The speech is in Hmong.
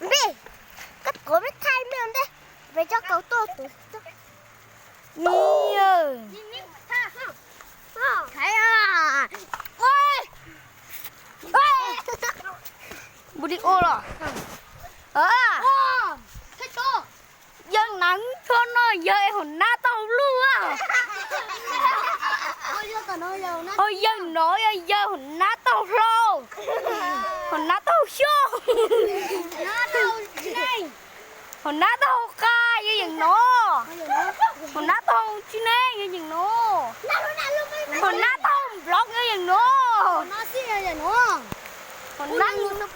Npe, koj tuav me thaij me ntej, peb coj kauv tuaj tus. Npus li ua los? Yawg nav tsho no yawg es hauv nab tau luj. Ho yawg no yog yawg hauv nab tau hlau, hauv nab tau xyoob, hauv nab tau qa yog yeem no, hauv nab tau tsis ne yog yeem no, hauv nab tau nplov yog yeem no, hauv nab